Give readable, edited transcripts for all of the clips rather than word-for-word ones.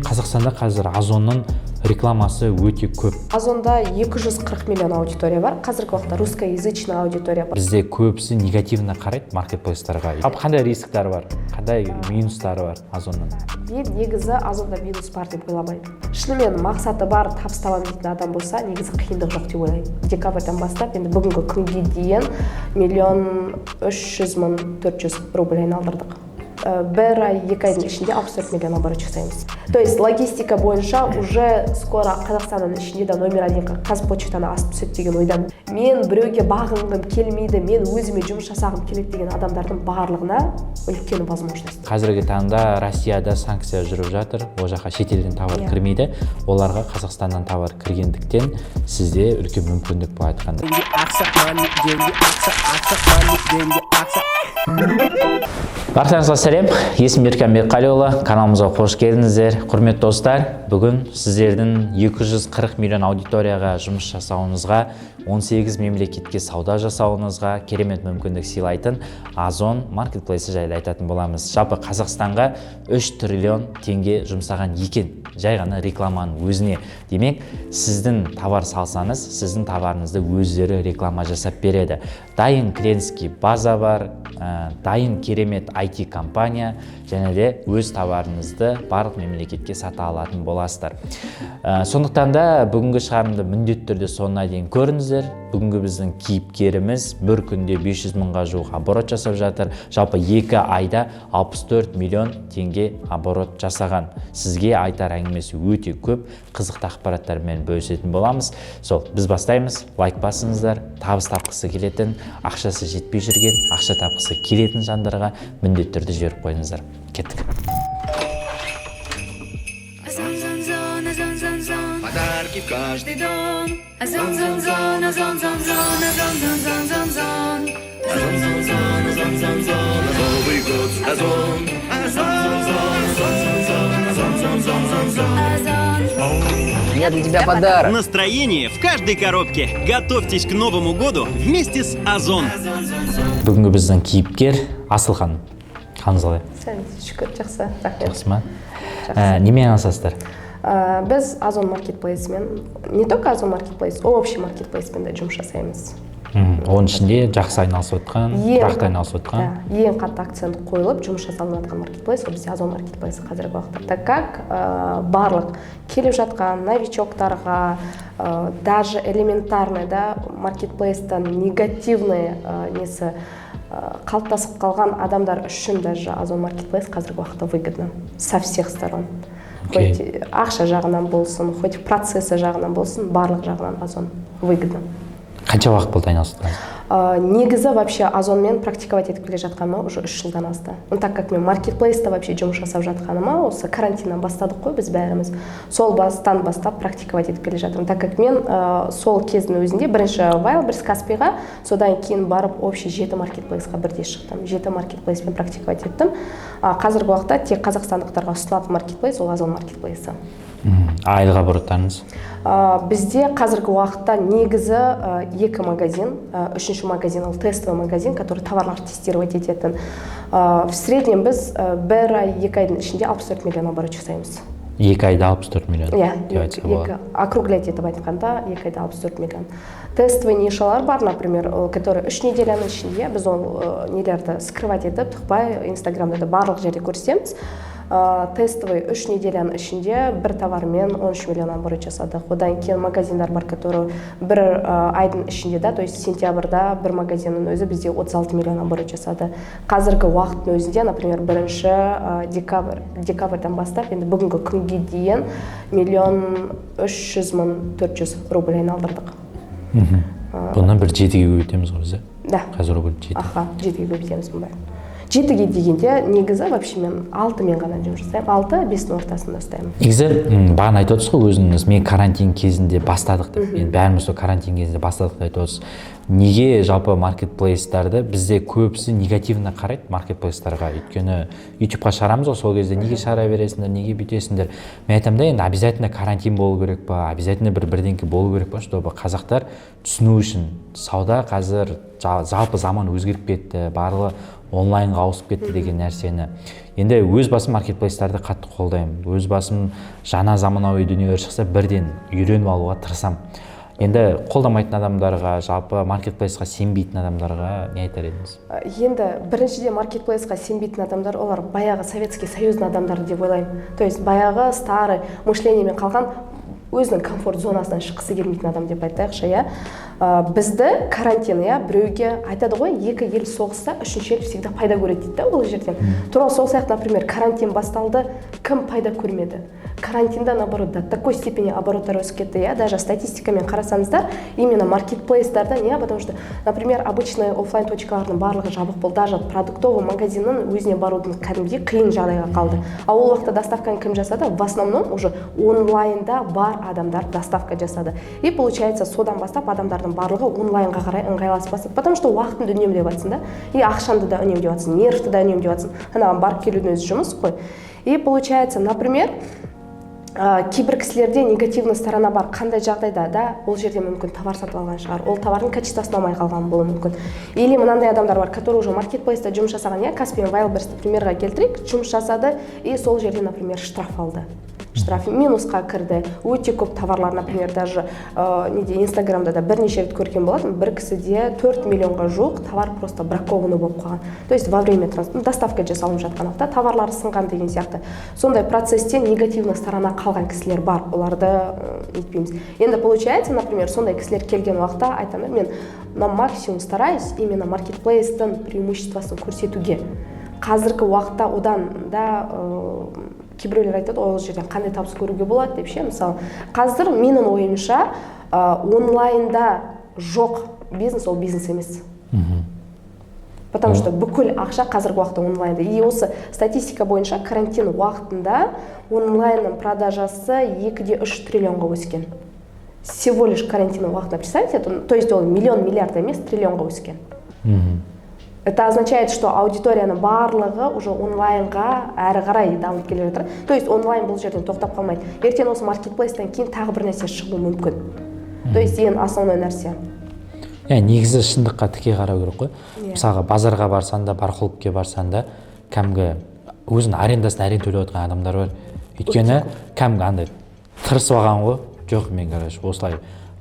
Қазақстанда қазір Озонның рекламасы өте көп. Озонда 240 миллион аудитория бар қазіргі уақытта, русскоязычный аудитория бар. Бізде көбісі негативно қарайды маркетплейстарға. Жалпы қандай рисктары бар, қандай минустары бар Озонның? Мен негізі Озонда минус бар деп ойламаймын. Шынымен мақсаты бар, табыс табамын дейтін адам болса, негізі қиындық жоқ деп ойлаймын. Декабрьдан бастап енді бүгінгі күнге дейін 1 300 400 рубль айналдырдық. Бір ай, 2 айдың ішінде 64 миллион оборот жасаймыз. То есть логистика бойынша уже скоро Қазақстанның ішінде де номер один ға, Қазпочтаны асып түседі деген ойдамын. Мен біреуге бағынғым келмейді, мен өзіме жұмыс жасағым келеді деген адамдардың барлығына үлкен возможность. Қазіргі таңда Россияда санкция жүріп жатыр, ол жаққа шетелден товар кірмейді. Оларға Қазақстаннан товар кіргендіктен, сізде үлкен мүмкіндік, былай айтқанда. Деньги, ақша, money, деньги, ақша, ақша, money, деньги, ақша. Баршаңызға сәлем! Есімім Еркан Бекқалиұлы, каналымызға қош келдіңіздер. Құрметті достар, бүгін сіздердің 240 миллион аудиторияға жұмыс жасауыңызға, 18 мемлекетке сауда жасауыңызға керемет мүмкіндік сыйлайтын Озон маркетплейсі жайлы айтатын боламыз. Жалпы Қазақстанға 3 триллион теңге жұмсаған екен жай ғана рекламаның өзіне. Демек, сіздің товар салсаңыз, сіздің товарыңызды өздері реклама жасап береді. Дайын клиентский база бар, дайын керемет IT компания және де өз товарыңызды барлық мемлекетке сата алатын боласыздар. Сондықтан да бүгінгі шығарымды міндетті түрде соңына дейін көріңіздер. Бүгінгі біздің кейіпкеріміз бір күнде 500 мыңға жуық оборот жасап жатыр. Жалпы 2 айда 64 миллион теңге оборот жасаған. Сізге айтар әңгімесі өте көп, қызықты ақпараттармен бөлісетін боламыз. Сол, біз бастаймыз. Лайк басыңыздар. Табыс тапқысы келетін, ақшасы жетпей жүрген, ақша тапқысы келетін жандарға міндетті түрде жіберіп қойыңыздар. Кеттік! Озон, зон, зон, озон, зон, зон. Подарки в каждый Дом. Озон, зон, зон, озон, зон, зон, озон, зон, зон, зон, зон. Озон, зон, зон, озон, зон, зон. Новый год, Озон. Озон, зон, зон, зон, зон, зон, зон, зон, зон. Озон. У меня для тебя подарок. Настроение в каждой коробке. Готовьтесь к Новому году вместе с Озон. Бүгінгі біздің кейіпкер Асыл ханым. Қалыңыз қалай? Сәлеметсіз, шүкір, жақсы, рахмет. Жақсы ма? Немен айналысасыздар? Біз Озон маркетплейсімен, не только Озон маркетплейс, общий маркетплейспен де жұмыс жасаймыз. Оның ішінде жақсы айналысып отқан, тұрақты айналысып отқан? Да, ең қатты акцент қойылып жұмыс жасалынып жатқан маркетплейс ол бізде Озон маркетплейсі қазіргі уақытта, так как барлық келіп жатқан новичоктарға, даже элементарный да маркетплейстан негативный несі қалыптасып қалған адамдар үшін даже Озон маркетплейс қазіргі уақытта выгодно со всех сторон. Хоть ақша жағынан болсын, хоть процессы жағынан болсын, барлық жағынан Озон выгодно. Қанша уақыт болды айналысып жатқаныңызға? Негізі вообще Озонмен практиковать етіп келе жатқаныма уже 3 жылдан асты. Ну, так как мен маркетплейста вообще жұмыс жасап жатқаныма осы карантиннан бастадық қой біз бәріміз, сол бастан бастап практиковать етіп келе жатырмын. Так как мен сол кездің өзінде бірінші Wildberries, Каспиға, содан кейін барып общий жеті маркетплейсқа бірдей шықтым, жеті маркетплейспен практиковать еттім. Қазіргі уақытта тек қазақстандықтарға ұсынылатын маркетплейс ол Озон маркетплейсі. Айлық обороттарыңыз? Бізде қазіргі уақытта негізі екі магазин, үшінші магазин ол тестовый магазин, который товарлар тестировать ететін. В среднем біз бір ай, 2 айдың ішінде 64 миллион оборот жасаймыз. 2 айда 64 миллион Иә. деп айтса болады. Екі, округлять етіп айтқанда, 2 айда 64 миллион. Тестовый нишалар бар, например, ол, который 3 неделяның ішінде. Біз ол нелерді скрывать етіп тықпай, Инстаграмда да барлық жерде көрсетеміз. Тестовый 3 неделяның ішінде бір товармен 13 миллион оборот жасадық. Одан кейін магазиндар бар, который бір айдың ішінде да, то есть сентябрьда бір магазиннің өзі бізде 36 миллион оборот жасады. Қазіргі уақыттың өзінде, например, бірінші декабрьдан бастап енді бүгінгі күнге дейін 1 300 400 рубль айналдырдық. Бұны бір жетіге көбейтеміз ғой біз, иә? Да. Қазір рубль жеті. Аха, жетіге көбейтеміз бұны. Жетіге дегенде, негізі вообще мен алтымен ғана жұмыс жасаймын, алты бестің ортасында ұстаймын. Негізі бағана айтып отырсыз ғой өзіңіз, мен карантин кезінде бастадық деп. Енді бәріміз сол карантин кезінде бастадық деп айтып отырсыз. Неге жалпы маркетплейстарды бізде көбісі негативно қарайды маркетплейстарға? Өйткені Ютубқа шығарамыз ғой, сол кезде: «Неге шығара бересіңдер, неге бүйтесіңдер?» Мен айтамын да, енді обязательно карантин болу керек па, обязательно бір бірдеңке болу керек па, чтобы қазақтар түсіну үшін? Сауда қазір жалпы заман өзгеріп кетті, барлығы онлайнға ауысып кетті деген нәрсені. Енді өз басым маркетплейстарды қатты қолдаймын. Өз басым жаңа заманауи дүниелер шықса, бірден үйреніп алуға тырысамын. Енді қолдамайтын адамдарға, жалпы маркетплейсқа сенбейтін адамдарға не айтар едіңіз? Енді біріншіден, маркетплейсқа сенбейтін адамдар, олар баяғы Советский Союздың адамдары деп ойлаймын. То есть баяғы старый мышлениемен қалған, өзінің комфорт зонасынан шыққысы келмейтін адам деп айтайықшы, иә. Бізді карантин, иә, біреуге айтады ғой, екі ел соғысса, үшінші ел всегда пайда көреді дейді да ол жерден. Тура сол сияқты, например, карантин басталды, кім пайда көрмеді карантинда? Наоборот, до такой степени обороттар өсіп кетті, иә. Даже статистикамен қарасаңыздар, именно маркетплейстардан, иә, потому что, например, обычный оффлайн точкалардың барлығы жабық болды, даже продуктовый магазиннің өзіне барудың кәдімгідей қиын жағдайға қалды. Ал ол уақытта доставканы кім жасады? В основном уже онлайнда бар адамдар доставка жасады. И получается, содан бастап адамдардың барлығы онлайнға қарай ыңғайласып бастады, потому что уақытыңды үнемдеп жатрсың да, и ақшаңды да үнемдеп жатрсың, нервті да үнемдеп жатрсың, анаған барып келудің өзі жұмыс қой. И получается, например, кейбір кісілерде негативный сторона бар. Қандай жағдайда да? Ол жерде мүмкін товар сатып алған шығар, ол товардың качествосы ұнамай қалған болуы мүмкін. Или мынандай адамдар бар, которые уже маркетплейста жұмыс жасаған, иә, Каспи мен Вайлдберристі примерға келтірейік, жұмыс жасады и сол жерде, например, штраф алды, штраф, минусқа кірді. Өте көп товарлар, например, даже неде, Инстаграмда да бірнеше рет көрген болатын, бір кісіде 4 миллионға жуық товар просто бракованный болып қалған, то есть во время доставка жасалынып жатқан уақытта товарлары сынған деген сияқты. Сондай процесстен негативный сторона қалған кісілер бар, оларды нетпейміз. Енді получается, например, сондай кісілер келген уақытта айтамын да, мен на максимум стараюсь именно маркетплейстің преимуществосын көрсетуге. Қазіргі уақытта одан да кейбіреулер айтады, ол жерден қандай табыс көруге болады деп ше. Мысалы, қазір менің ойымша, онлайнда жоқ бизнес ол бизнес емес, потому что бүкіл ақша қазіргі уақытта онлайнда. И осы статистика бойынша карантин уақытында онлайнның продажасы 2,3 триллионға өскен всего лишь карантин уақытында, представьте. То есть ол миллион, миллиард емес, триллионға өскен. Это означает, что аудиторияның барлығы уже онлайнға әрі қарай дамып келе жатыр. То есть онлайн бұл жерден тоқтап қалмайды, ертең осы маркетплейстен кейін тағы бір нәрсе шығуы мүмкін. То есть ең основной нәрсе. Иә, негізі шындыққа тіке қарау керек қой. Иә. Мысалға, базарға барсаң да, барахолкаға барсаң да, кәдімгі өзінің арендасын әрең төлеп отырған адамдар бар, өйткені кәдімгі андай тырысып алған ғой. Жоқ, мен, короче, осылай,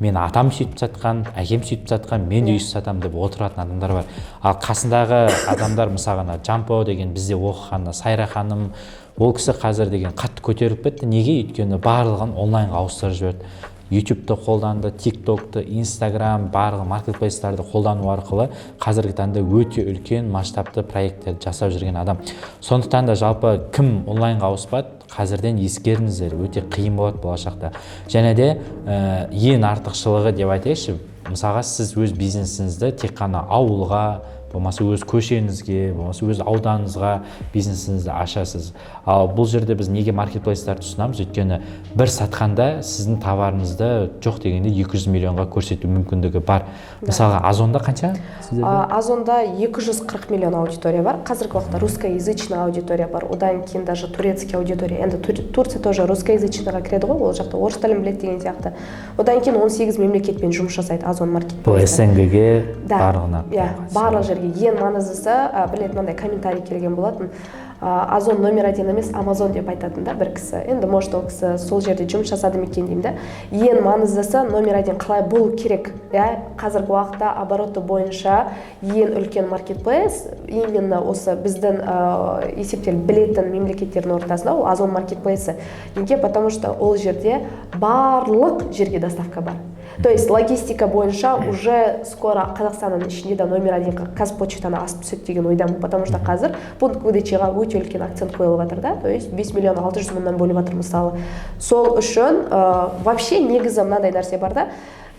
мен атам сөйтіп сатқан, әкем сөйтіп сатқан, мен де өйстіп сатамын деп отыратын адамдар бар. Ал қасындағы адамдар, мысалға, ана Жампо деген бізде оқыған ана Сайра ханым, ол кісі қазір деген қатты көтеріліп кетті. Неге? Өйткені барлығын онлайнға ауыстырып жіберді, Ютубты қолданды, Тик Токты, Инстаграм, барлық маркетплейстарды қолдану арқылы қазіргі таңда өте үлкен масштабты проекттерді жасап жүрген адам. Сондықтан да жалпы кім онлайнға ауыспады, қазірден ескеріңіздер, өте қиын болады болашақта. Және де ең артықшылығы деп айтайықшы, мысалға, сіз өз бизнесіңізді тек қана ауылға, болмаса өз көшеңізге, болмаса өз ауданыңызға бизнесіңізді ашасыз. Ал бұл жерде біз неге маркетплейстарды ұсынамыз? Өйткені бір сатқанда сіздің товарыңызды жоқ дегенде 200 миллионға көрсету мүмкіндігі бар. Мысалға, Озонда қанша сіздерде? Озонда 240 миллион аудитория бар қазіргі уақытта, русскоязычный аудитория бар, одан кейін даже турецкий аудитория. Енді Турция тоже русскоязычныйға кіреді ғой, ол жақта орыс тілін біледі деген сияқты. Одан кейін 18 мемлекетпен жұмыс жасайды Озон бұл маркетплейсі. СНГ-ге Да. барлығына. Иә, барлық жерге. Ең маңыздысы, бір рет мынандай комментарий келген болатын, Озон номер один емес, Амазон деп айтатын да бір кісі. Енді, может, ол кісі сол жерде жұмыс жасады ма екен деймін да. Ең маңыздысы, номер один қалай болу керек, иә? Қазіргі уақытта обороты бойынша ең үлкен маркетплейс именно осы біздің есептеліп білетін мемлекеттердің ортасында ол Озон маркетплейсі. Неге? Потому что ол жерде барлық жерге доставка бар. То есть логистика бойынша уже скоро Қазақстанның ішінде де номер один Қазпочтаны асып түседі деген ойдамын, потому что қазір пункт выдачаға өте үлкен акцент қойылып жатыр да, то есть 5 миллион 600 мыңнан бөліп жатыр, мысалы. Сол үшін вообще негізі мынандай нәрсе бар да,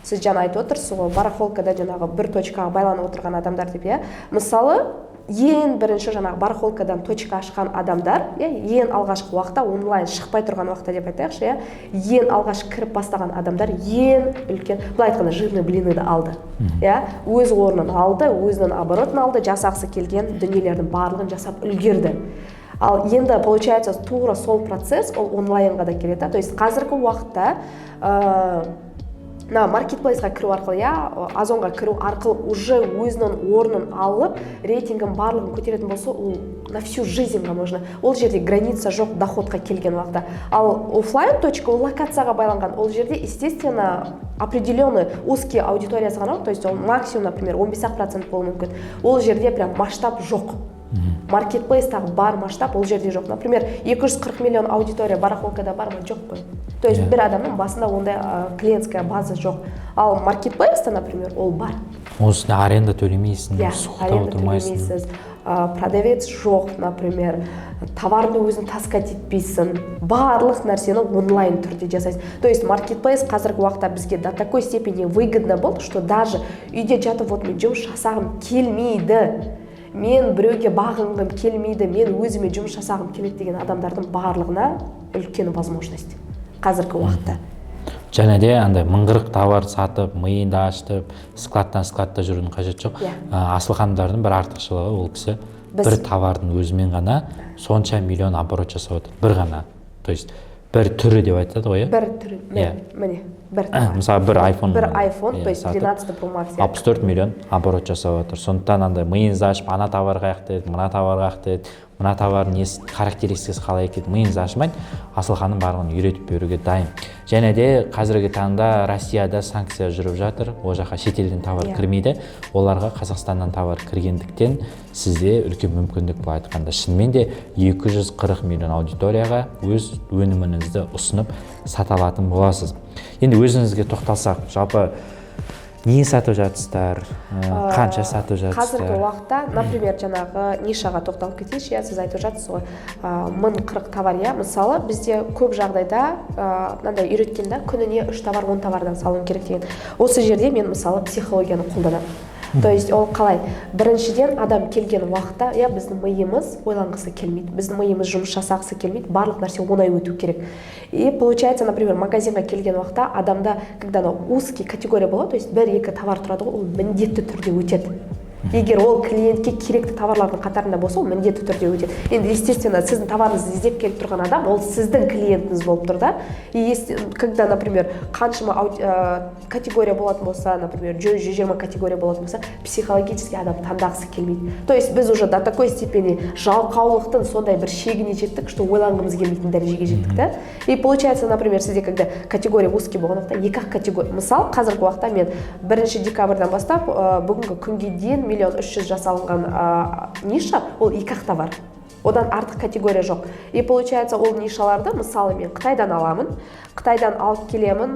сіз жаңа айтып отырсыз ғой, барахолкада жаңағы бір точкаға байланып отырған адамдар деп, иә. Мысалы, ең бірінші жаңағы барахолкадан точка ашқан адамдар, иә, ең алғашқы уақытта, онлайн шықпай тұрған уақытта деп айтайықшы, иә, ең алғаш кіріп бастаған адамдар ең үлкен, былай айтқанда, жирный блиныды алды, иә, өз орнын алды, өзінің оборотын алды, жасағысы келген дүниелердің барлығын жасап үлгерді. Ал енді получается, тура сол процесс ол онлайнға да келеді да. То есть қазіргі уақытта Мына маркетплейсқа кіру арқылы, иә, Озонға кіру арқылы уже өзінің орнын алып, рейтингін, барлығын көтеретін болса, ол на всю жизнь ға можно, ол жерде граница жоқ доход қа келген уақытта. Ал оффлайн точка ол локацияға байланған, ол жерде, естественно, определенный узкий аудиториясы ғана, то есть ол максимум, например, 15-ақ процент болуы мүмкін. Ол жерде прям масштаб жоқ, маркетплейстағы бар масштаб ол жерде жоқ. Например, 240 миллион аудитория барахолкада бар ма? Жоқ қой. То есть бір адамның басында ондай клиентская база жоқ. Ал маркетплейста, например, ол бар. Оның үстіне аренда төлемейсің, суықта аренда отырмайсың. Төлемейсіз, продавец жоқ, например, товарды өзің таскать етпейсің, барлық нәрсені онлайн түрде жасайсың. То есть маркетплейс қазіргі уақытта бізге до такой степени выгодно болды, что даже үйде жатып, вот мен жұмыс жасағым келмейді, мен біреуге бағынғым келмейді, мен өзіме жұмыс жасағым келеді деген адамдардың барлығына үлкен возможность қазіргі уақытта. Және де андай 1040 товар сатып, миыңды ашытып, складтан складта жүрудің қажеті жоқ. Асыл ханымдардың бір артықшылығы, ол кісі бір товардың өзімен ғана сонша миллион оборот жасап отыр, бір ғана, то есть бір түрі деп айтады ғой, иә? Бір түрі, міне. Міне, бір товар. Мысалы, бір iPhone. Бір iPhone, то есть сатып, 13 Pro Max, иә. 64 миллион оборот жасап отыр. Сондықтан андай миыңызды ашып, ана товар қаяқта еді, мына товар қаяқта еді, мына товардың несі, характеристикасы қалай екен, миыңызды ашымайды, Асыл ханым барлығын үйретіп беруге дайын. Және де қазіргі таңда Россияда санкция жүріп жатыр, ол жаққа шетелден товар кірмейді. Оларға Қазақстаннан товар кіргендіктен, сізде үлкен мүмкіндік. Былай айтқанда, шынымен де 240 миллион аудиторияға өз өніміңізді ұсынып, сата алатын боласыз. Енді өзіңізге тоқталсақ, жалпы не сатып жатырсыздар, қанша сатып Қазіргі жатырсыздар? уақытта, например, жаңағы нишаға тоқталып кетейінші, иә. Сіз айтып жатсыз ғой, 1040 товар, иә. Мысалы, бізде көп жағдайда мынандай үйреткен да: күніне үш товар, 10 товардан салуың керек деген. Осы жерде мен, мысалы, психологияны қолданамын. То есть ол қалай? Біріншіден, адам келген уақытта, иә, біздің миымыз ойланғысы келмейді, біздің миымыз жұмыс жасағысы келмейді, барлық нәрсе оңай өту керек. И получается, например, магазинға келген уақытта адамда, когда анау узкий категория болады, то есть бір екі товар тұрады ғой, ол міндетті түрде өтеді. Егер ол клиентке керекті товарлардың қатарында болса, ол міндетті түрде өтеді. Енді, естественно, сіздің товарыңызды іздеп келіп тұрған адам ол сіздің клиентіңіз болып тұр да. И когда, например, қаншама категория болатын болса, например, 100, 120 категория болатын болса, психологически адам таңдағысы келмейді. То есть біз уже до такой степени жалқаулықтың сондай бір шегіне жеттік, что ойланғымыз келмейтін дәрежеге жеттік та. И получается, например, сізде когда категория узкий болған уақытта, екі ақ категория, мысалы, қазіргі уақытта мен 1 декабрьдан бастап бүгінгі күнге дейін 1 300 000 жасалынған ниша, ол екі ақ товар, одан артық категория жоқ. И получается, ол нишаларды, мысалы, мен Қытайдан аламын, Қытайдан алып келемін,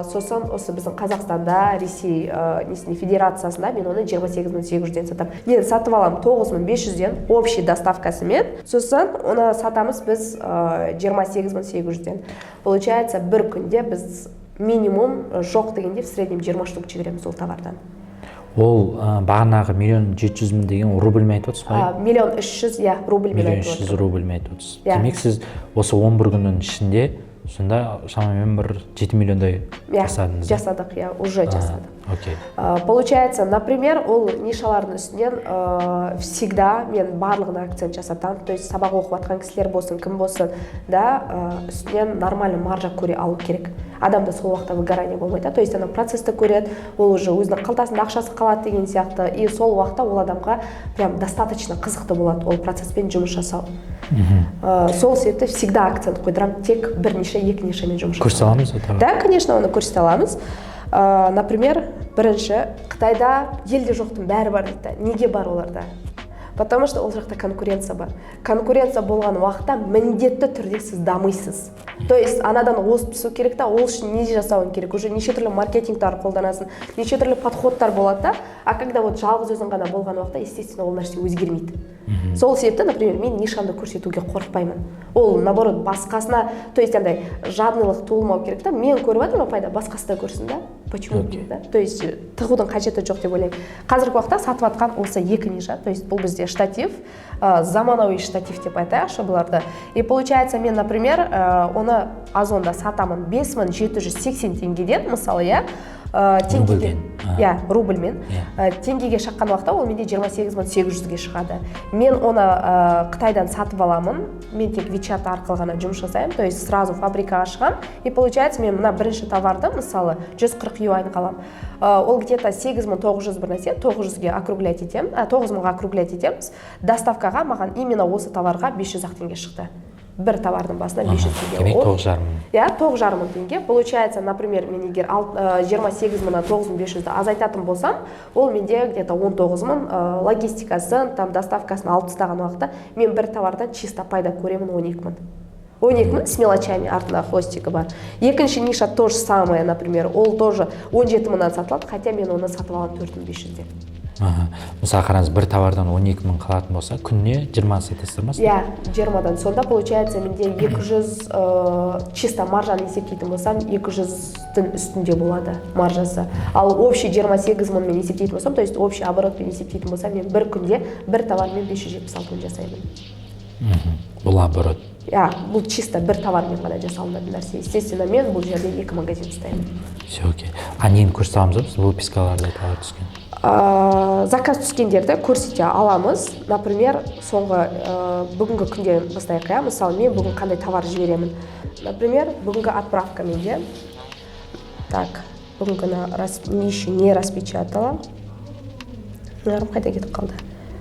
сосын осы біздің Қазақстанда, Ресей несіне, федерациясында мен оны 28 800-ден сатамын. Мен сатып аламын 9500-ден общий доставкасымен, сосын оны сатамыз біз 28 800-ден. Получается, бір күнде біз минимум, жоқ дегенде, в среднем 20 штук жібереміз ол товардан. Ол бағанағы 1 700 000 деген рубльмен айтып отырсыз ғой? 1 300 000, иә, рубльмен Миллион айтып үш жүз отырмын. рубльмен айтып отырсыз. Иә. Демек, сіз осы 11 күннің ішінде сонда шамамен бір 7 миллиондай Иә, жасадыңыз? жасадық, иә, уже жасадық. Получается, например, ол нишалардың үстінен всегда мен барлығына акцент жасатамын. То есть сабақ оқып жатқан кісілер болсын, кім болсын да, үстінен нормальный маржа көре алу керек. Адамда сол уақытта выгорание болмайды да, то есть ана процессті көреді, ол уже өзінің қалтасында ақшасы қалады деген сияқты. И сол уақытта ол адамға прям достаточно қызықты болады ол процесспен жұмыс жасау. Сол себепті всегда акцент қойдырамын тек бірнеше, екі нишамен жұмыс Көрсете жасауға. аламыз ба тағы? Да, конечно, оны көрсете аламыз. Например, бірінші, Қытайда елде жоқтың бәрі бар дейді да. Неге бар оларда? Потому что ол жақта конкуренция бар. Конкуренция болған уақытта міндетті түрде сіз дамисыз, то есть анадан озып түсу керек та. Ол үшін не жасауың керек? Уже неше түрлі маркетингтар қолданасың, неше түрлі подходтар болады да. А когда вот жалғыз өзің ғана болған уақытта, естественно, ол нәрсе өзгермейді. Сол себепті, например, мен нишамды көрсетуге қорықпаймын. Ол, наоборот, басқасына, то есть андай жадныйлық туылмау керек та. Мен көріп жатырмын пайда, басқасы да көрсін да, почему нет, да? То есть тығудың қажеті жоқ деп ойлаймын. Қазіргі уақытта сатып жатқан осы екі ниша, то есть бұл бізде штатив, заманауи штатив деп айтайықшы бұларды. И получается, мен, например, оны Озонда сатамын 5780 теңгеден, мысалы, иә. Теңгеге. Рубльмен, а. Иә, рубльмен. Теңгеге шаққан уақытта ол менде 28 800-ге шығады. Мен оны Қытайдан сатып аламын. Мен тек WeChat арқылы ғана жұмыс жасаймын, то есть сразу фабрикаға шығамын. И получается, мен мына бірінші товарды, мысалы, 140 юаньға аламын. Ол где-то 8900 бір нәрсе, 900-ге округлять етемін, 9000-ға округлять етеміз. Доставкаға маған именно осы товарға 500 ақ теңге шықты, бір товардың басына 500 теңге. Демек, 9,5 мың. Иә, 9,5 мың теңге. Получается, например, мен егер 28 мыңнан 9500-ді азайтатын болсам, ол менде где-то 19 мың. Логистикасын, там, доставкасын алып тастаған уақытта мен бір товардан чисто пайда көремін 12 мың. 12 мың с мелочами, артында хвостигі бар. Екінші ниша то же самое, например, ол тоже 17 мыңнан сатылады, хотя мен оны сатып аламын 4500-ден. Аха. Мысалы, қараңыз, бір товардан 12 мың қалатын болса, күніне 20 сатасыздар ма сіздер? Иә, 20-дан. Сонда получается, менде 200, чисто маржаны есептейтін болсам, 200-дің үстінде болады маржасы. Ал общий 28 мыңмен есептейтін болсам, то есть общий оборотпен есептейтін болсам, мен бір күнде бір товармен 576 мың жасаймын. Бұл оборот. Иә, бұл чисто бір товармен ғана жасалынатын нәрсе. Естественно, мен бұл жерде екі магазин ұстаймын. Все окей. А нені көрсете аламыз ба біз, выпискаларда товар түскен? Заказ түскендерді көрсете аламыз. Например, соңғы, бүгінгі күнден бастайық, иә. Мысалы, мен бүгін қандай товар жіберемін? Например, бүгінгі отправка менде. Так, бүгінгіні еще не распечатала. Мыналарым қайда кетіп қалды?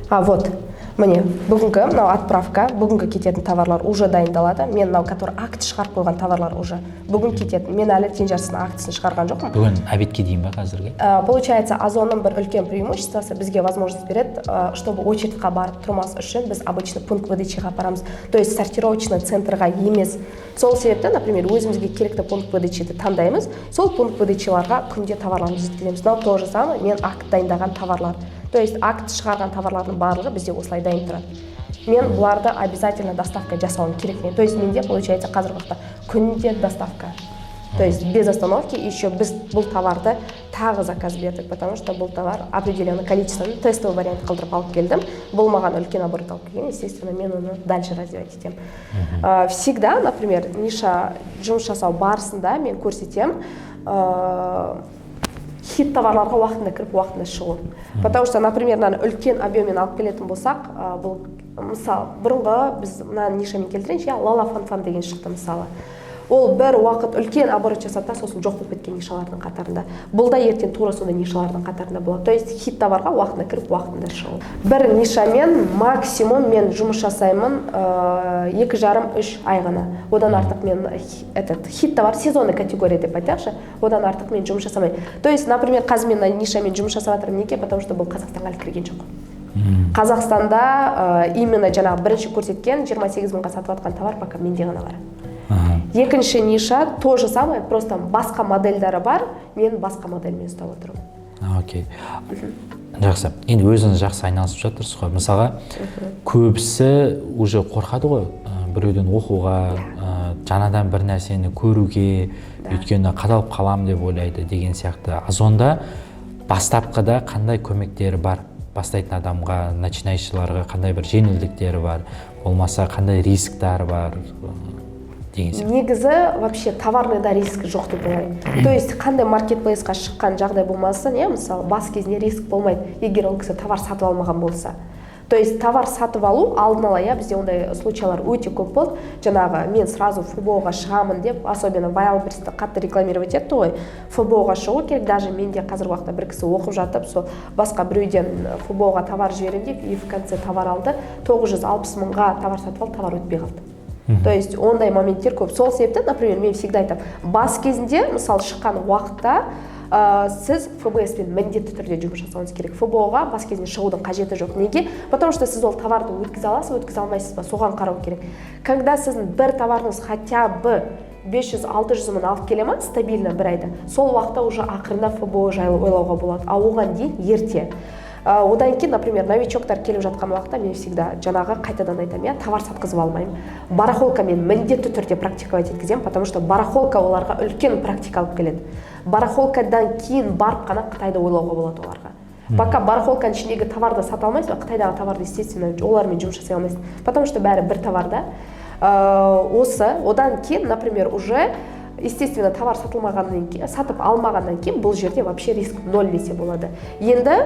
А, вот, міне, бүгінгі мынау отправка. Бүгінгі кететін товарлар уже дайындалады. Мен мынау, который акт шығарып қойған товарлар, уже бүгін кететін. Мен әлі тең жартысының актісін шығарған жоқпын. Бүгін обедке дейін ба, қазіргі? Получается, Озонның бір үлкен преимуществосы: бізге возможность береді, чтобы очередьқа барып тұрмас үшін, біз обычно пункт выдачаға апарамыз, то есть сортировочный центрға емес. Сол себепті, например, өзімізге керекті пункт выдачиді таңдаймыз, сол пункт выдачаларға күнде товарларымызды жеткіземіз. Мынау то же самое, мен акт дайындаған товарлар, то есть акт шығарған товарлардың барлығы бізде осылай дайын тұрады. Мен бұларды обязательно доставка жасауым керек. То есть менде, получается, қазіргі уақытта күнде доставка, то есть без остановки. Еще біз бұл товарды тағы заказ бердік, потому что бұл товар определенный количествоны тестовый вариант қылдырып алып келдім. Бұл маған үлкен оборот алып келген, естественно, мен оны дальше развивать етемін. Всегда, например, ниша жұмыс жасау барысында мен көрсетемін, хит товарларға уақытында кіріп, уақытында шығу. Потому что, например, мынаны үлкен объеммен алып келетін болсақ, бұл, мысалы, бұрынғы біз мына нишамен келтірейінші, иә, Лала Фан Фан деген шықты, мысалы. Ол бір уақыт үлкен оборот жасады да, сосын жоқ болып кеткен нишалардың қатарында. Бұл да ертең тура сондай нишалардың қатарында болады. То есть хит товарға уақытында кіріп, уақытында шығу. Бір нишамен максимум мен жұмыс жасаймын 2,5-3 ай ғана. Одан артық мен этот хит товар, сезонный категория деп айтайықшы, одан артық мен жұмыс жасамаймын. То есть, например, қазір мен мына нишамен жұмыс жасап жатырмын. Неге? Потому что бұл Қазақстанға әлі кірген жоқ. Қазақстанда именно жаңағы бірінші көрсеткен 28 мыңға сатып жатқан товар пока менде ғана бар. Екінші ниша то же самое, просто басқа модельдері бар, мен басқа модельмен ұстап отырмын. Окей, жақсы. Енді өзіңіз жақсы айналысып жатырсыз ғой. Мысалға, көбісі уже қорқады ғой біреуден оқуға, жаңадан бір нәрсені көруге, өйткені қадалып қаламын деп ойлайды деген сияқты. Озонда бастапқыда қандай көмектері бар бастайтын адамға, начинающийларға қандай бір жеңілдіктері бар, болмаса қандай рисктары бар деген сияқты? Негізі, вообще товарныйда риск жоқ деп ойлаймын. То есть қандай маркетплейсқа шыққан жағдай болмасын, иә, мысалы, бас кезінде риск болмайды, егер ол кісі товар сатып алмаған болса. То есть товар сатып алу алдын ала, иә, бізде ондай случайлар өте көп болды. Жаңағы мен сразу ФБО-ға шығамын деп, особенно Вайлдберристі қатты рекламировать етті ғой, ФБО-ға шығу керек. Даже менде қазіргі уақытта бір кісі оқып жатып, сол басқа біреуден ФБО-ға товар жіберемін деп, и в конце товар алды, 960 мыңға товар сатып алды, товар өтпей қалды. То есть ондай моменттер көп. Сол себепті, например, мен всегда айтамын: бас кезінде, мысалы, шыққан уақытта сіз ФБС пен міндетті түрде жұмыс жасауыңыз керек. ФБО-ға бас кезінде шығудың қажеті жоқ. Неге? Потому что сіз ол товарды өткізе аласыз, өткізе алмайсыз ба, соған қарау керек. Когда сіздің бір товарыңыз хотя бы 500-600 мың алып келе ма стабильно бір айда, сол уақытта уже ақырындап ФБО жайлы ойлауға болады, ал оған дейін ерте. Одан кейін, например, новичоктар келіп жатқан уақытта мен всегда жаңағы қайтадан айтамын, иә, товар сатқызып алмаймын, барахолкамен міндетті түрде практиковать еткіземін, потому что барахолка оларға үлкен практика алып келеді. Барахолкадан кейін барып қана Қытайды ойлауға болады оларға. Пока барахолканың ішіндегі товарды сата алмайсың ба, Қытайдағы товарды, естественно, олармен жұмыс жасай алмайсың, потому что бәрі бір товарда. Осы одан кейін, например, уже Естественно, товар сатылмағаннан кейін, сатып алмағаннан кейін бұл жерде вообще риск ноль десе болады. Енді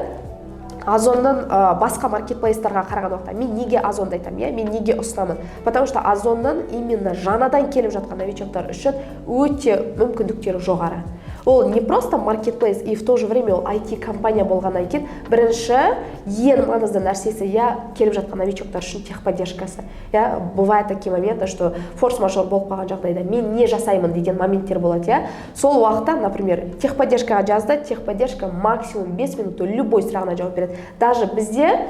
Озонның басқа маркетплейстарға қараған уақытта мен неге Озонды айтамын, иә, мен неге ұсынамын? Потому что Озонның именно жаңадан келіп жатқан новичоктар үшін өте мүмкіндіктері жоғары. Ол не просто маркетплейс, и в то же время ол IT компания болғаннан кейін, бірінші, ең маңызды нәрсесі, иә, келіп жатқан новичоктар үшін техподдержкасы, иә. Бывают такие моменты, что форс мажор болып қалған жағдайда мен не жасаймын деген моменттер болады, иә. Сол уақытта, например, техподдержкаға жазды, техподдержка максимум 5 минутта любой сұрағына жауап береді. Даже бізде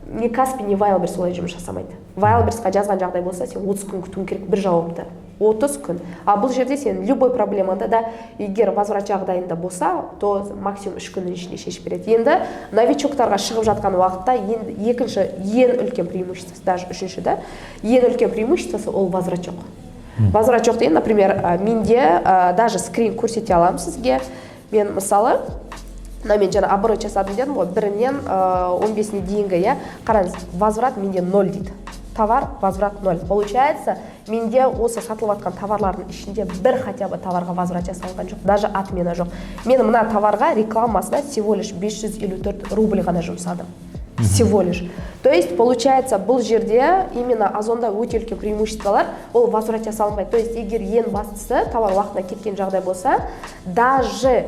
ни Каспи, ни Wildberries олай жұмыс жасамайды. Wildberriesқа жазған жағдай болса, сен 30 күн күтуің керек бір жауапты, 30 күн. А бұл жерде сен любой проблемаңды да, егер возврат жағдайында болса, то максимум 3 күннің ішінде шешіп береді. Енді новичоктарға шығып жатқан уақытта енді екінші ең үлкен преимуществосы, даже үшінші да, ең үлкен преимуществосы — ол возврат жоқ. Возврат жоқ деген, например, менде даже скрин көрсете аламын сізге. Мен, мысалы, мына мен жаңа оборот жасадым дедім ғой, 1-інен 15-іне дейінгі, иә. Қараңыз, возврат менде ноль дейді, товар возврат ноль. Получается, менде осы сатылып жатқан товарлардың ішінде бір хотя бы товарға возврат жасалған жоқ, даже отмена жоқ. Мен мына товарға рекламасына всего лишь 554 рубль ғана жұмсадым, всего лишь. То есть получается, бұл жерде именно Озонда өте үлкен преимуществолар: ол возврат жасалынбайды. То есть егер, ең бастысы, товар уақытында кеткен жағдай болса, даже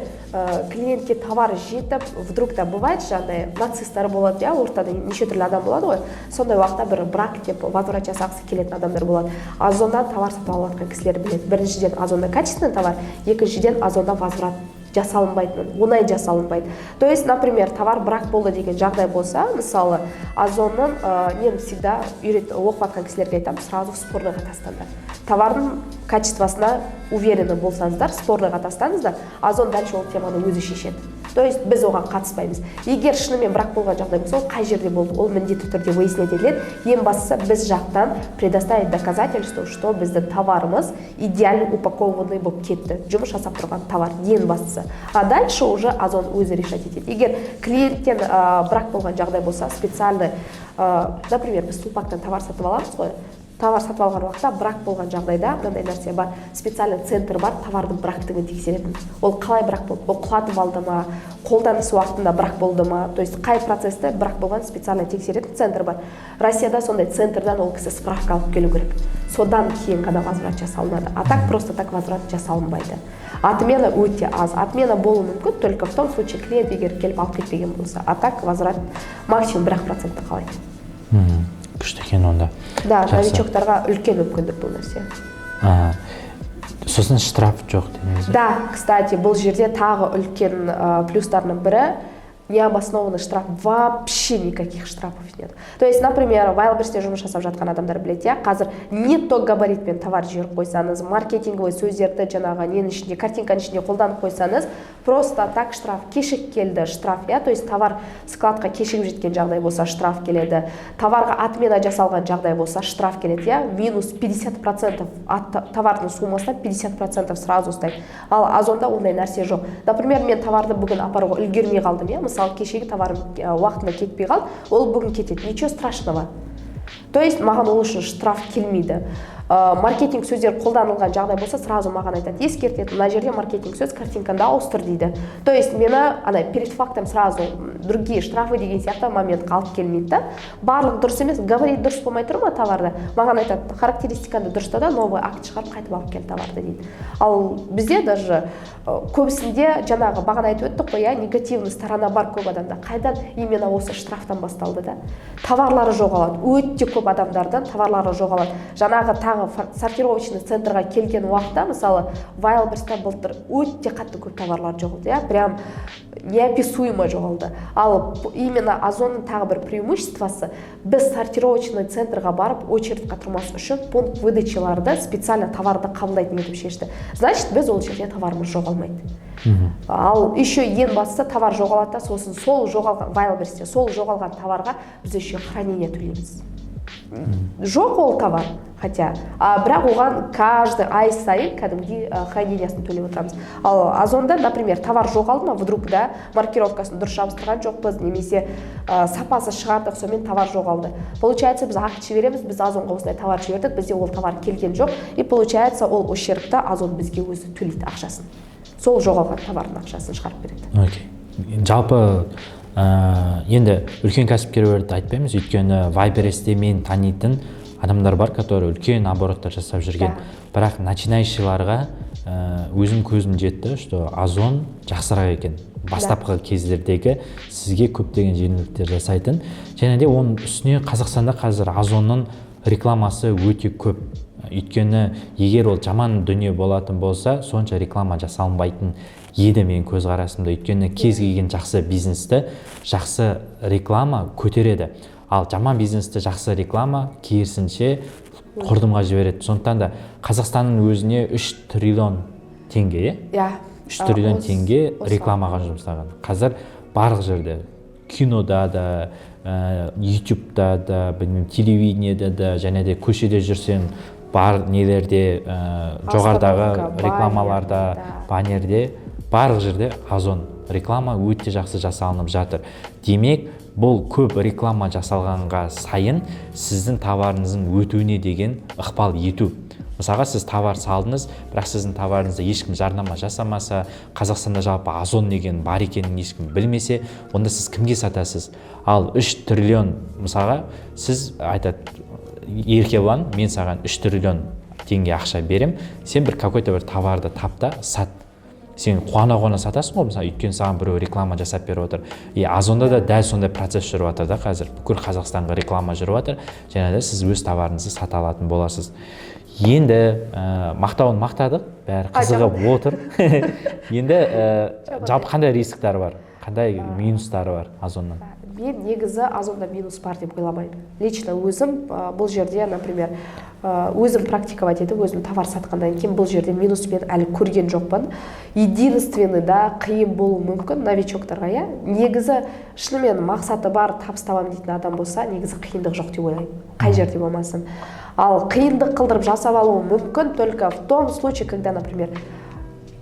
клиентке товар жетіп, вдруг та бывает, жаңағыдай нацисттар болады, иә, ортада неше түрлі адам болады ғой, сондай уақытта бір брак деп возврат жасағысы келетін адамдар болады. Озоннан товар сатып алып жатқан кісілер біледі: біріншіден, Озонда качественный товар, екіншіден, Озонда возврат жасалынбайтынын, оңай жасалынбайды. То есть, например, товар брак болды деген жағдай болса, мысалы, Озонның мен всегда үйрет, оқып жатқан кісілерге айтамын: сразу спорныйға тастаңдар. Товардың качествосына уверены болсаңыздар, спорныйға тастаңыздар. Озон дальше ол теманы өзі шешеді, то есть біз оған қатыспаймыз. Егер шынымен брак болған жағдай болса, ол қай жерде болды, ол міндетті түрде выяснять етіледі. Ең бастысы, біз жақтан предоставить доказательство, что біздің товарымыз идеально упакованный болып кетті, жұмыс жасап тұрған товар, ең бастысы. А дальше уже Озон өзі решать етеді. Егер клиенттен брак болған жағдай болса, специально, например, біз Сулпактан товар сатып аламыз ғой, товар сатып алған уақытта брак болған жағдайда мынандай нәрсе бар: специальный центр бар, товардың брактығын тексеретін. Ол қалай брак болды, ол құлатып алды ма, қолданыс уақытында брак болды ма, то есть қай процессте брак болған, специально тексеретін центр бар Россияда. Сондай центрдан ол кісі справка алып келу керек, содан кейін ғана возврат жасалынады. А так просто так возврат жасалынбайды. Отмена өте аз. Отмена болуы мүмкін только в том случае, клиент егер келіп алып кетпеген болса. А так возврат максимум 1-ақ процентті қалайды. Күшті екен онда. Да. Жақсы. Новичоктарға үлкен мүмкіндік бұл нәрсе. Ага. Сосын штраф жоқ дедіңіз бе? Да, кстати, бұл жерде тағы үлкен плюстарының бірі — необоснованный штраф, вообще никаких штрафов нет. То есть, например, Wildberriesте жұмыс жасап жатқан адамдар біледі, иә, қазір не то габаритпен товар жіберіп қойсаңыз, маркетинговый сөздерді жаңағы ненің ішінде, картинканың ішінде қолданып қойсаңыз, просто так штраф. Кешігіп келді — штраф, иә. То есть товар складқа кешігіп жеткен жағдай болса, штраф келеді. Товарға отмена жасалған жағдай болса, штраф келеді, иә, минус 50% от товардың суммасынан 50% сразу ұстайды. Ал Озонда ондай нәрсе жоқ. Например, мен товарды бүгін апаруға үлгермей қалдым, иә, мысалы, кешегі товарым уақытында кетпей қалды, ол бүгін кетеді, ничего страшного, то есть маған ол үшін штраф келмейді. Маркетинг сөздер қолданылған жағдай болса, сразу маған айтады, ескертеді: мына жерде маркетинг сөз, картинкаңды ауыстыр дейді. То есть мені ана перед фактом сразу другие штрафы деген сияқты моментқа алып келмейді да. Барлығы дұрыс емес, габарит дұрыс болмай тұр ма товарда, маған айтады: характеристикаңды дұрыста да, новый акт шығарып, қайтып алып кел товарды дейді. Ал бізде даже көбісінде жаңағы бағана айтып өттік қой, иә, негативный сторона бар көп адамда. Қайдан? Именно осы штрафтан басталды да. Товарлары жоғалады, өте көп адамдардан товарлары жоғалады. Жаңағы тағы сортировочный центрға келген уақытта, мысалы, Wildberriesта былтыр өте қатты көп товарлар жоғалды, иә, прям неописуемо жоғалды. Ал именно Озонның тағы бір преимуществосы: біз сортировочный центрға барып, очередьқа тұрмас үшін пункт выдачаларды специально товарды қабылдайтын етіп шешті. Значит, біз ол жерде товарымыз жоғалмайды. Ал еще ең бастысы, товар жоғалады да, сосын сол жоғалған, Wildberriesте сол жоғалған товарға біз еще хранение төлейміз. Жоқ ол товар, хотя, а бірақ оған каждый ай сайын кәдімгідей хранениясын төлеп отырамыз. Ал Озонда, например, товар жоғалды ма вдруг, да, маркировкасын дұрыс жабыстырған жоқпыз немесе сапасы шығардық, сонымен товар жоғалды. Получается, біз акт жібереміз: біз Озонға осындай товар жібердік, бізде ол товар келген жоқ. И получается, ол ущербті Озон бізге өзі төлейді ақшасын, сол жоғалған товардың ақшасын шығарып береді. Окей, жалпы енді үлкен кәсіпкерлерді айтпаймыз, өйткені Вайлдберристе мен танитын адамдар бар, которые үлкен обороттар жасап жүрген. Бірақ начинающийларға өзім көзім жетті, что Озон жақсырақ екен, бастапқы кездердегі сізге көптеген жеңілдіктер жасайтын. Және де оның үстіне Қазақстанда қазір Озонның рекламасы өте көп, өйткені егер ол жаман дүние болатын болса, сонша реклама жасалынбайтын еді менің көзқарасымда. Өйткені кез келген жақсы бизнесті жақсы реклама көтереді, ал жаман бизнесті жақсы реклама керісінше құрдымға жібереді. Сондықтан да Қазақстанның өзіне 3 триллион теңге, иә? Иә. 3 триллион теңге рекламаға жұмсаған. Қазір барлық жерде, кинода да, ютубта да, білмеймін, телевидениеде да, және де көшеде жүрсең, бар нелерде, жоғарыдағы Остановка, рекламаларда, баннер, да. Баннерде, барлық жерде Озон реклама өте жақсы жасалынып жатыр. Демек, бұл көп реклама жасалғанға сайын сіздің товарыңыздың өтуіне деген ықпал ету. Мысалға, сіз товар салдыңыз, бірақ сіздің товарыңызда ешкім жарнама жасамаса, Қазақстанда жалпы Озон деген бар екенін ешкім білмесе, онда сіз кімге сатасыз? Ал 3 триллион, мысалға, сіз айтады: «Еркебұлан, мен саған 3 триллион теңге ақша берем, сен бір какой-то бір товарды тап та сат». Сен қуана қуана сатасың ғой, мысалы, өйткені саған біреу реклама жасап беріп отыр. И Озонда да дәл сондай процесс жүріп жатыр да. Қазір бүкіл Қазақстанға реклама жүріп жатыр және де сіз өз товарыңызды сата алатын боласыз. Енді мақтауын мақтадық, бәрі қызығып отыр. Енді жалпы қандай рисктары бар, қандай минустары бар Озонның? Мен негізі Озонда минус бар деп ойламаймын лично өзім. Бұл жерде, например, өзім практиковать етіп, өзім товар сатқаннан кейін, бұл жерде минус мен әлі көрген жоқпын. Единственный да, қиын болуы мүмкін новичоктарға, иә. Негізі шынымен мақсаты бар, табыс табамын дейтін адам болса, негізі қиындық жоқ деп ойлаймын, қай жерде болмасын. Ал қиындық қылдырып жасап алуы мүмкін только в том случае, когда, например,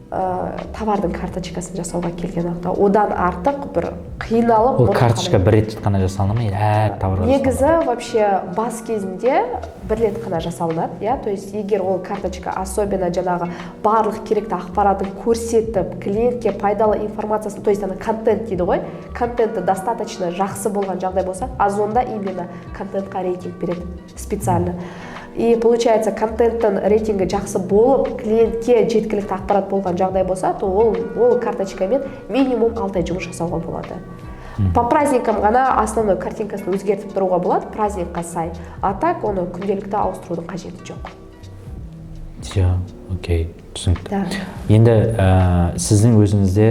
товардың карточкасын жасауға келген уақытта. Одан артық бір қиналып Ол мұны карточка қалай- бір рет қана жасалына ма или әр товарға? Негізі вообще бас кезінде бір рет қана жасалынады, иә. То есть егер ол карточка, особенно жаңағы барлық керекті ақпаратын көрсетіп, клиентке пайдалы информациясын, то есть ана контент дейді ғой, контенті достаточно жақсы болған жағдай болса, Озонда именно контентқа рейтинг береді специально. И получается, контенттің рейтингі жақсы болып, клиентке жеткілікті ақпарат болған жағдай болса, то ол карточкамен минимум 6 ай жұмыс жасауға болады. По праздникам ғана основной картинкасын өзгертіп тұруға болады, праздникқа сай, а так оны күнделікті ауыстырудың қажеті жоқ. Все, окей, түсінікті. Да. Енді сіздің өзіңізде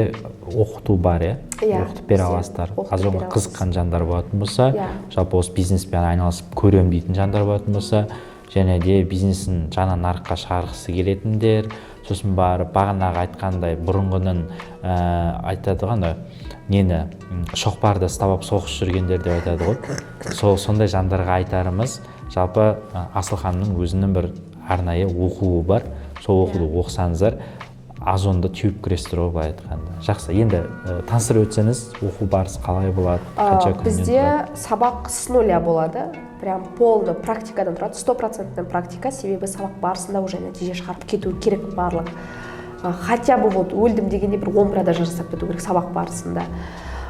оқыту бар, иә? Иә, Оқытып бере бізде аласыздар. оқытып Озонға бере қызыққан жандар болатын болса, Иә. жалпы осы бизнеспен айналысып көремін дейтін жандар болатын болса және де бизнесін жаңа нарыққа шығарғысы келетіндер, сосын барып бағанағы айтқандай бұрынғының айтады ғой, ана нені, шоқпарды ұстап алып соғысып жүргендер деп айтады ғой, сол сондай жандарға айтарымыз: жалпы Асыл ханымның өзінің бір арнайы оқуы бар. Сол оқуды оқысаңыздар, Озонды теуіп кіресіздер ғой былай айтқанда. Жақсы, енді таныстырып өтсеңіз, оқу барысы қалай болады, қанша күннен Бізде тұрады? Сабақ с нуля болады, прям полный практикадан тұрады, стопроцентный практика, себебі сабақ барысында уже нәтиже шығарып кету керек барлық. Хотя бы вот өлдім дегенде бір 10 продажа жасап кету керек сабақ барысында.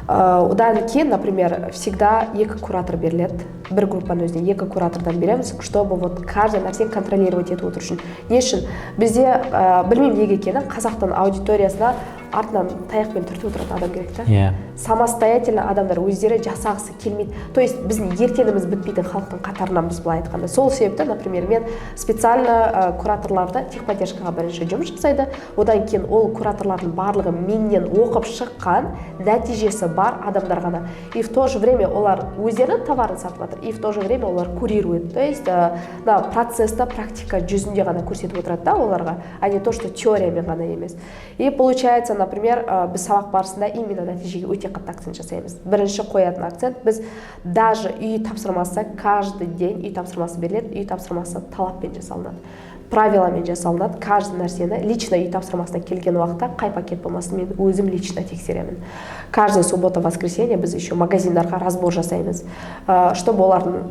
Одан кейін, например, всегда екі куратор беріледі, бір группаның өзіне екі куратордан береміз, чтобы вот каждый нәрсені контролировать етіп отыру үшін. Не үшін? Бізде білмеймін неге екенін, қазақтың аудиториясына артынан таяқпен түртіп отыратын адам керек та. Самостоятельно адамдар өздері жасағысы келмейді, то есть біздің ертеңіміз бітпейтін халықтың қатарынанбыз былай айтқанда. Сол себепті, например, мен специально кураторларды техподдержкаға бірінші жұмыс жасайды, одан кейін ол кураторлардың барлығы менен оқып шыққан, нәтижесі бар адамдар ғана. И в то же время олар өздерінің товарын сатып жатыр, и в то же время олар курирует, то есть мына процессті практика жүзінде ғана көрсетіп отырады да оларға, а не то что теориямен ғана емес. И получается, Например, біз сабақ барысында именно нәтижеге өте қатты акцент жасаймыз. Бірінші қоятын акцент, біз даже үй тапсырмасы, каждый день үй тапсырмасы беріледі. Үй тапсырмасы талаппен жасалынады, правиламен жасалынады. Каждый нәрсені лично үй тапсырмасына келген уақытта, қай пакет болмасын, мен өзім лично тексеремін. Каждый суббота, воскресенье біз еще магазиндарға разбор жасаймыз, чтобы олардың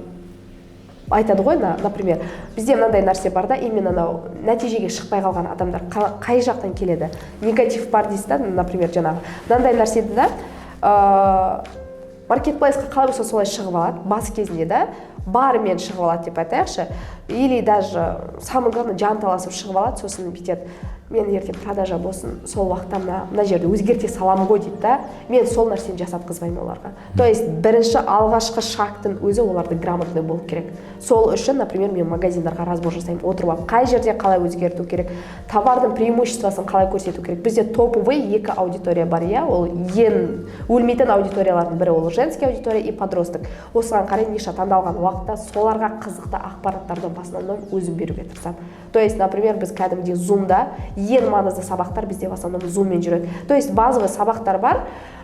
айтады ғой, например, бізде мынандай нәрсе бар да, именно анау нәтижеге шықпай қалған адамдар қай жақтан келеді, негатив бар дейсіз да. Например, жаңағы мынандай нәрсені да, маркетплейсқа қалай болса солай шығып алады бас кезінде да, барымен шығып алады деп айтайықшы, или даже самое главное, жанталасып шығып алады. Сосын бүйтеді: «Мен ертең продажа болсын, сол уақытта мына жерді өзгерте саламын ғой», — дейді да. Мен сол нәрсені жасатқызбаймын оларға. То есть бірінші, алғашқы шагтың өзі оларды грамотный болу керек. Сол үшін, например, мен магазиндарға разбор жасаймын отырып алып, қай жерде қалай өзгерту керек, товардың преимуществосын қалай көрсету керек. Бізде топовый екі аудитория бар, иә, ол ең өлмейтін аудиториялардың бірі, ол женский аудитория и подросток. Осыған қарай ниша таңдалған уақытта соларға қызықты ақпараттарды в основном өзім беруге тырысамын. То есть, например, біз кәдімгідей зумда, ең маңызды сабақтар бізде в основном зуммен жүреді. То есть базовый сабақтар бар,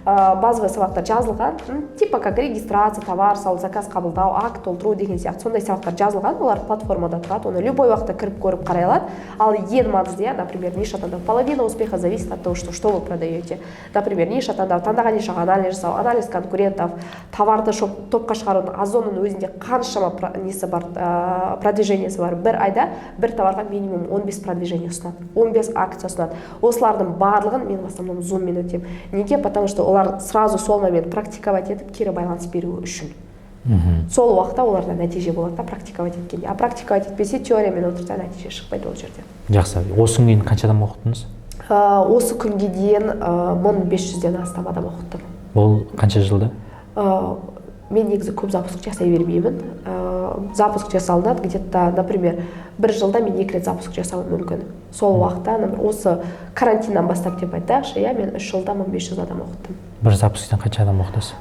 базовый сабақтар жазылған, типа как регистрация, товар салу, заказ қабылдау, акт толтыру деген сияқты, сондай сабақтар жазылған. Олар платформада тұрады, оны любой уақытта кіріп, көріп, қарай алады. Ал ең маңызды, иә, например, ниша таңдау. Половина успеха зависит от того, что вы продаете. Например, ниша таңдау, таңдаған нишаға анализ жасау, анализ конкурентов, товарды топқа шығарудың, Озонның өзінде қаншама несі бар, продвижениесі бар. Бір айда бір товарға минимум 15 продвижение ұсынады, 15 акция ұсынады. Осылардың барлығын мен в основном зуммен өтемін. Неге? Потому что олар сразу сол момент практиковать етіп, кері байланыс беруі үшін. Сол уақытта оларда нәтиже болады да, практиковать еткенде. А практиковать етпесе, теориямен отырса, нәтиже шықпайды ол жерде. Жақсы. Осы күнге дейін қанша адам оқыттыңыз? Осы күнге дейін 1500-ден астам адам оқыттым. Ол қанша жылда? Мен негізі көп запуск жасай бермеймін. Запуск жасалынады где то, например, бір жылда мен екі рет запуск жасауым мүмкін. Сол уақытта, например, осы карантиннан бастап деп айтайықшы, иә, мен 3 жылда 1500 адам оқыттым. Бір запусктан қанша адам оқытасыз?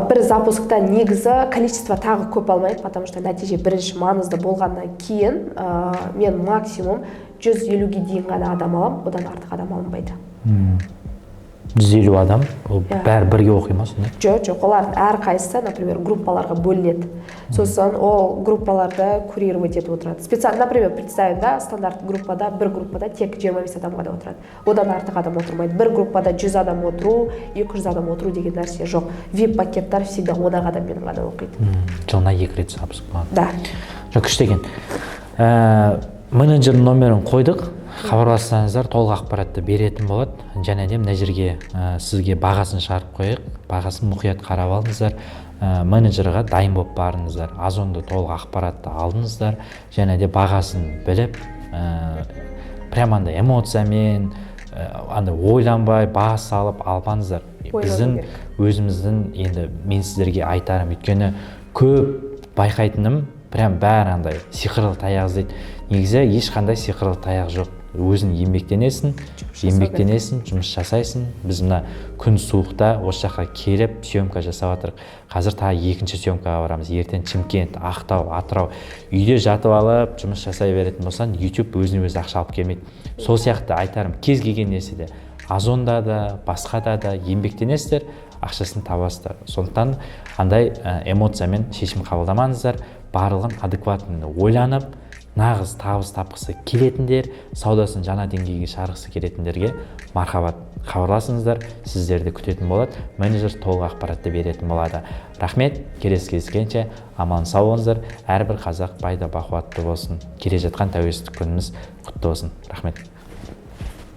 Бір запускта негізі количество тағы көп алмайды, потому что нәтиже бірінші маңызды болғаннан кейін, мен максимум 150-ге дейін ғана адам аламын, одан артық адам алынбайды. 150 адам ол Иә. бәрі бірге оқи ма сонда? Жоқ, олардың әрқайсысы, например, группаларға бөлінеді. Сосын ол группаларды курировать етіп отырады специально. Например, представим да, стандарт группада, бір группада тек 25 адам ғана отырады, одан артық адам отырмайды. Бір группада 100 адам отыру, 200 адам отыру деген нәрсе жоқ. Вип пакеттар всегда 10 ақ адаммен ғана оқиды. Жылына екі рет запуск болады? Да. Жоқ, күшті екен. Менеджердің номерін қойдық, хабарлассаңыздар, толық ақпаратты беретін болады. Және де мына жерге сізге бағасын шығарып қояйық, бағасын мұқият қарап алыңыздар. Менеджерға дайын болып барыңыздар, Озонды толық ақпаратты алдыңыздар және де бағасын біліп, прямо андай эмоциямен, андай ойланбай бас салып алпаңыздар. Ойлану Біздің керек. өзіміздің, енді мен сіздерге айтарым, өйткені көп байқайтыным, прям бәрі андай сиқырлы таяқ іздейді. Негізі ешқандай сиқырлы таяқ жоқ. Өзің еңбектенесің, Жұмыс жасау. еңбектенесің, жұмыс жасайсың. Біз мына күн суықта осы жаққа келіп съемка жасап жатырық. Қазір тағы екінші съемкаға барамыз, ертең Шымкент, Ақтау, Атырау. Үйде жатып алып жұмыс жасай беретін болсаң, YouTube өзіне өзі ақша алып келмейді. Сол сияқты айтарым, кез келген нәрседе, Озонда да, басқада да еңбектенесіздер, ақшасын табасыздар. Сондықтан андай эмоциямен шешім қабылдамаңыздар. Барлығын адекватно ойланып, нағыз табыс тапқысы келетіндер, саудасын жаңа деңгейге шығарғысы келетіндерге мархабат, хабарласыңыздар, сіздерді күтетін болады, менеджер толық ақпаратты беретін болады. Рахмет, келесі кездескенше аман сау болыңыздар. Әрбір қазақ бай да бақуатты болсын. Келе жатқан тәуелсіздік күніміз құтты болсын. Рахмет.